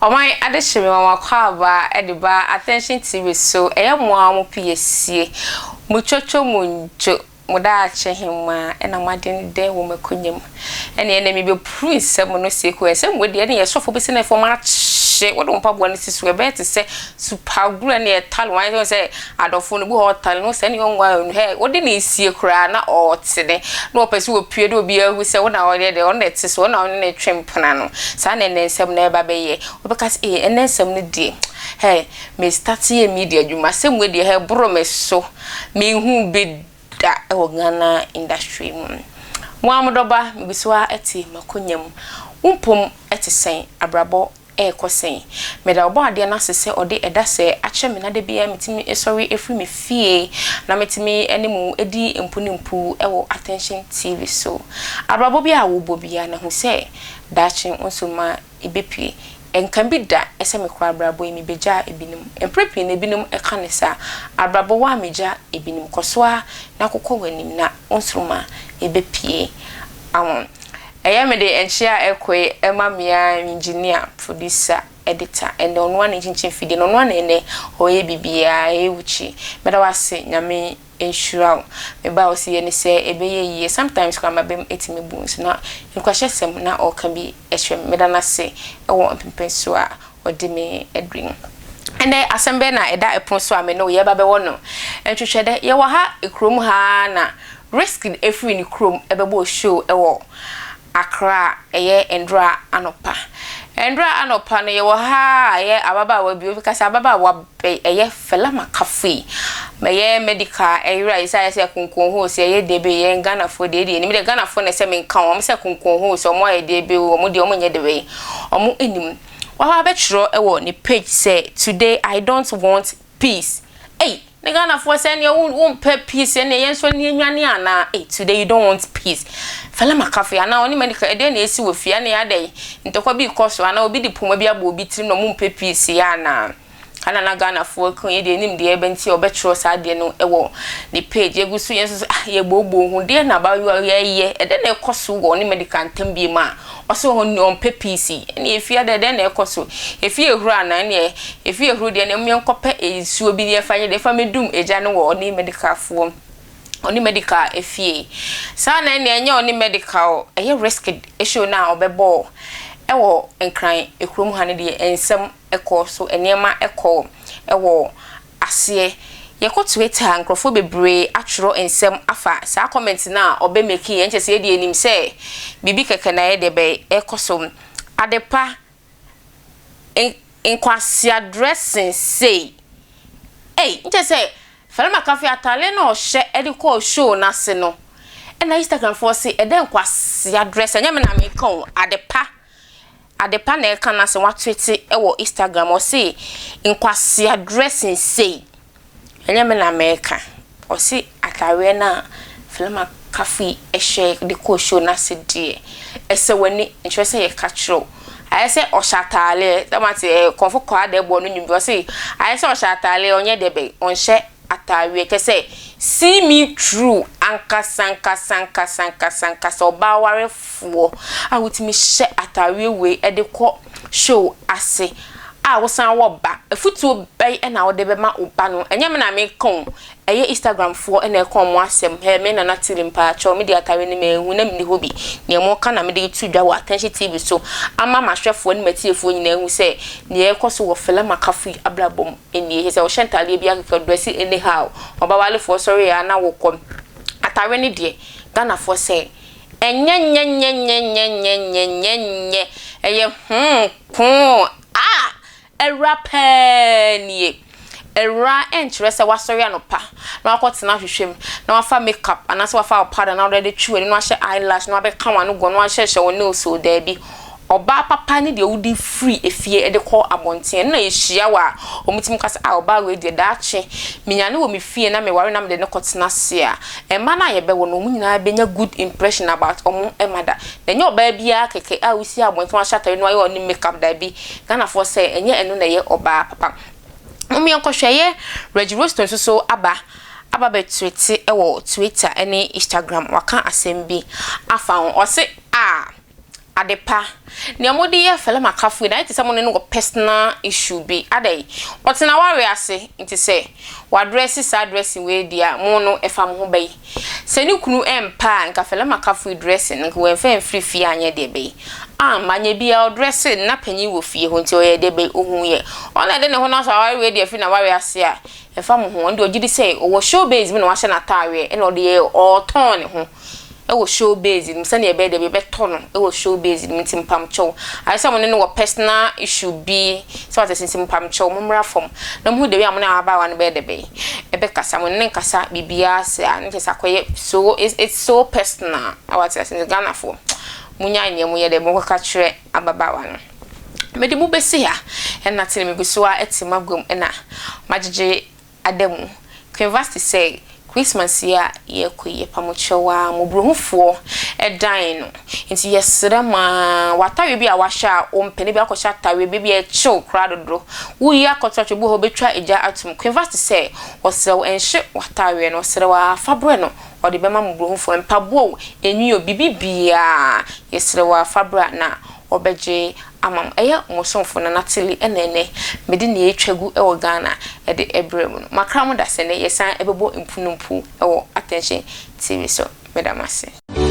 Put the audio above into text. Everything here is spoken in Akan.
Ɔman adehye me ma m'akwaaba de ba Attention TV so ɛyɛ mo ara mo piesie, mo twotwo mo ndwo, mo daakye hemmaa ɛna mo ade no dɛn wɔ m'akonya mu. Ɛne ɛnɛ mebɛpuru nsɛm no sie kɔ nsɛm wei deɛ ɛne yɛ sɔfo bɛsi na fam akye wode wo mpaboa no si so ɛbɛyɛ te sɛ super glue ɛne ɛtale wɔn ayɛ sɛ adɔfo no bi hɔ ɔtale no sɛ ɛne ɔnwa hɛ wode ne sie koraa na ɔtene na ɔpɛ sɛ wɔpue de obi ahu sɛ wo na ɔyɛ deɛ ɔno na ɛte so ɔno na ɔne ne twe mpena no. Saa na ɛnnɛ nsɛm no ɛreba bɛyɛ. Wobɛka sɛ, Ee, ɛnnɛ nsɛm no deɛ, hey, me start yɛ media adwuma, asɛm wei deɛ, hey, ɛboro me so. Menhuu bi da wɔ Ghana industry mu. Mo ara mo dɔba, megu so ara te m'akonnwa mu. Wo mpom te sɛn? Abrabɔ ɛrekɔ sɛn? Meda Ɔbɔadeɛ no ase sɛ ɔde ɛda sɛɛ akyɛ me na da biara metumi sɔre firi me fie na metumi ne mo di mpu ne mpu wɔ Attention TV so. Abrabɔ biara a wobɔ biara no, hu sɛ daakye wo nso ma ɛbɛpue. Ɛnka bi da sɛ mekɔ abrabɔ yi mebɛgyaa ebinom. Mprɛ pii no ebinom ka no saa. Abrabɔ wo a megya ebinom. Kɔ so ara na kokɔ w'anim na wo nsoromma ɛbɛpue. Amen. Ɛyɛ me de nkyea a ɛkɔe ɛma me ara engineer, producer, editor, ɛnɛ ɔno ara na ɛkyinkyin fidie no, ɔno ara na ɛnɛ ɔyɛ biribiara, ɛyɛ Uche. Meda wo ase, Nyame nhyira wo. Me ba a ɔsi yɛ ne sɛ ɛbɛyɛ yie, sometimes koraa m'abam tumi bu nso na nkuahyɛsɛm na ɔka bi kyerɛ me. Meda no ase wɔ mpɛnpɛnsoɔ a ɔde me aduru yi. Ɛnɛ asɛm bɛn na ɛda ɛpono so a me ne wo yɛreba bɛwɔ no ntwetwɛdɛ? Yɛwɔ ha kurom ha ara na Wizkid firi ne kurom bɛbɔɔ show wɔ Accra, ɛyɛ Ndora anɔpa. Ndora anɔpa no yɛwɔ ha a ɛyɛ ababaawa bi, obi ka sɛ ababaawa bɛn, ɛyɛ Fela Makafui, ɛyɛ medical ɛyere a yɛsɛ ayɛ sɛ konkonhoos, ɛyɛ deɛ bɛn, yɛn Ghanafoɔ deɛ ɛdeɛ nim deɛ Ghanafoɔ na ɛsɛ menka wɔn sɛ konkonhoos, wɔn ayɛ deɛ bɛn o, wɔn deɛ wɔn nyɛ deɛ bɛn, wɔn nnim. Waba abɛtwerɛ wɔ ne page sɛ today I don't want peace. Ei! Ne Ghanafoɔ sɛ ɛneɛ wo wompɛ peace ɛneɛ yɛn nso ɛneɛ nwane anaa ei today you don't want peace Fela Makafui anaa ɔne Monica ɛdeɛn na ɛsi wɔ fie ɛneɛ adɛn ntɔkwa bi rekɔ so anaa obi de poma bi abɔ obi tirim na ɔmo mpɛ peace yɛ anaa Ana na Ghanafoɔ ko yɛ deɛ nim deɛ ɛbɛ nti ɔbɛtwerɛ saa adeɛ no wɔ ne page yɛgu so yɛn nso so ah yɛbooboo ho deɛ na abayewa yi ɛyɛ ɛdɛn na ɛkɔ so wɔ ɔne Medica ntam biem a Ɔse ɔmpɛ peace ɛneɛ efie adɛn dɛn na ɛkɔ so efie ehuru anaa ɛneɛ efie ehuru deɛ ɛneɛ yɛnkɔ pɛ nsuo bi na yɛnfa nyɛ deɛ yɛnfa mɛdum egya no wɔ ɔne medical foɔ ɔne medical efie saa na ɛneɛ ɛnyɛ ɔne medical ɛyɛ risk show no a ɔbɛbɔɔ ɛwɔ nkran ekurom ha no deɛ nsɛm ɛkɔɔ so nneɛma ɛkɔɔ ɛwɔ aseɛ. Yɛkɔ Twitter a nkorɔfoɔ bebree atwerɛ nsɛm afa saa comment no a ɔbɛ make yɛ nkyɛ sɛ yɛdeɛ yɛnim sɛ biribi kɛkɛ na ɛyɛ deɛ bɛn ɛkɔ so. Adepa nkwasea dressing sei ei nkyɛ sɛ Fela Makafui atadeɛ no a ɔhyɛ de kɔɔ show no ase no ɛna Instagram foɔ se ɛdɛn nkwasea dressing ɛnyɛ me na meka o Adepa Adepa na ɛka n'asɛm watwete wɔ Instagram ɔse nkwasea dressing sei ɛnyɛ me na meka ɔse ataareɛ no a Flema Kafui hyɛ de kɔɔ show no ase deɛ ɛsɛ w'ani nkyerɛ sɛ yɛka kyerɛ wo ayɛ sɛ ɔhyɛ ataareɛ sɛ moate ɛɛ kɔmfo kɔ adɛɛboɔ no nnwom bi ɔse ayɛ sɛ ɔhyɛ ataareɛ ɔnyɛ deɛ bɛn ɔnhyɛ ataareɛ kyerɛ sɛ see me through ankasankasankasankasankasa ɔbaa warefoɔ a wotumi hyɛ ataareɛ wei de kɔ show ase a wosan wɔ ba afutuo bɛn na wode bɛma wo ba no ɛnyɛ me na meka o ɛyɛ Instagram foɔ na ɛka wɔn asɛm hɛ me Nana Tilly mpaakyɛw me deɛ ataareɛ no manhu na menni hɔ bi nea moka na mede reto dwa wɔ Attention TV so ama m'ahwɛfoɔ ne m'atiefoɔ nyinaa ahu sɛ nea ɛrekɔ so wɔ Fela Makafui abrabɔ mu Nie kyerɛ sɛ ɔhyɛ ntaadeɛ bi akeka dress anyhow ɔba walefoɔ sɔre a na wokɔ ataareɛ no deɛ Ghanafoɔ sɛ ɛnyɛ nyɛ nyɛ nyɛ nyɛ nyɛ nyɛ nyɛ nyɛ ɛyɛ hmm koo ah awura paa nie awura ɛnkyerɛ sɛ wasɔre anɔpa na wakɔ tena ahwehwɛ mu na wafa make up anaasɛ wafa wo powder na wode twi w'ani na wahyɛ eyelash na wabɛka w'ano guɔ na wahyɛhyɛ wo nails o daabi Ɔbaa papa ne deɛ wode firi efie de kɔ abɔnten. Ɛno na yɛhyia wo a, wɔtumi ka sɛ, ah, ɔbaa wei deɛ, daakye menya no wɔ me fie na meware na mede no kɔtena ase a, mma no a yɛbɛwo no, wɔn nyinaa bɛnya good impression about wɔn mother. Na ɛnyɛ ɔbaa biara kɛkɛ a wosi abɔnten wahyɛ atare na wayɛ ɔne make up, daabi. Ghanafoɔ sɛ, ɛnyɛ ɛno na ɛyɛ ɔbaa papa. Mom yɛnkɔhwɛ, ɛyɛ Reggie Rockstone nso so aba aba abɛtweete wɔ Twitter ne Instagram, waka asɛm bi afa ho. Ɔse, ah! Adepa, nea mode yɛ Fela Makafui no ayɛ te sɛ mo ne no wɔ personal issue bi. Adɛn? Ɔte n'awareɛ ase nti sɛ wadrɛse saa dressing wei deɛ a, mo no ɛfa mo ho bɛn? Sɛ ne kunu ɛmpɛ a, nka Fela Makafui dressing no nka wamfa amfiri fie anyɛ deɛ bɛn? Amma, anyɛ biara ɔdrɛse no na panyin wɔ fie hɔ nti ɔyɛɛ deɛ bɛn? Ɔhuiɛ. Ɔno na ɛde ne ho no asɔ aware wei deɛ afiri n'awareɛ ase a, ɛmfa mo ho. Ɔno deɛ ɔgye di sɛ ɔwɔ showbiz mu na wahyɛ n'ataareɛ ɛna ɔde yɛ ɔretɔn ne ho. wɔ show base no mu sɛnea ɛbɛyɛ dɛ yɛbɛtɔ no wɔ show base no mu nti mpamkyɛw ayɛ sɛ mo ne no wɔ personal issue bi sɛ wate ase nti mpamkyɛw mo mmra fam na mo hu the way a mo ne ababaawa no bɛyɛ dɛ bɛyɛ ɛbɛkasa mo ne no nkasa biribiara saa ne kyerɛ sɛ akɔyɛ so it's, it's so personal wate ase nti Ghanafoɔ mo nyae nea mo yɛ dɛ mo kɔka kyerɛ ababaawa no mede mo bɛsi ha ɛna tene megu so a ɛte m'aguam ɛna magyegye ada mu. Queen Vasti sɛ, Christmas yi a yɛrekɔ yi, yɛpa mo kyɛw ara, mmɔborɔhufoɔ dan no, nti yɛsrɛ mo ara, w'atareɛ bi a wahyɛ a wompɛ no, ebia woakɔhyɛ atareɛ bi, ebia ɛkye wo koraa dodo, woyi akɔto atwene, ebi wɔ hɔ wobɛtwa egya atom. Queen Vasti sɛ, ɔsrɛ wo, nhye w'atareɛ no, ɔsrɛ wo ara, fa brɛ no, ɔde bɛma mmɔborɔhufoɔ, mpaboa o, enwi o, biribi biara, yɛsrɛ wo ara, fa bra na ɔbɛgye ama mo. Ɛyɛ mo somfo Nana Tilly na ɛnnɛ mede nea atwa gu wɔ Ghana de brɛ mo no. Makra mo da sɛ nnɛ yɛsan bɛbɔ mpunumpu wɔ Attention TV so. Meda mo ase.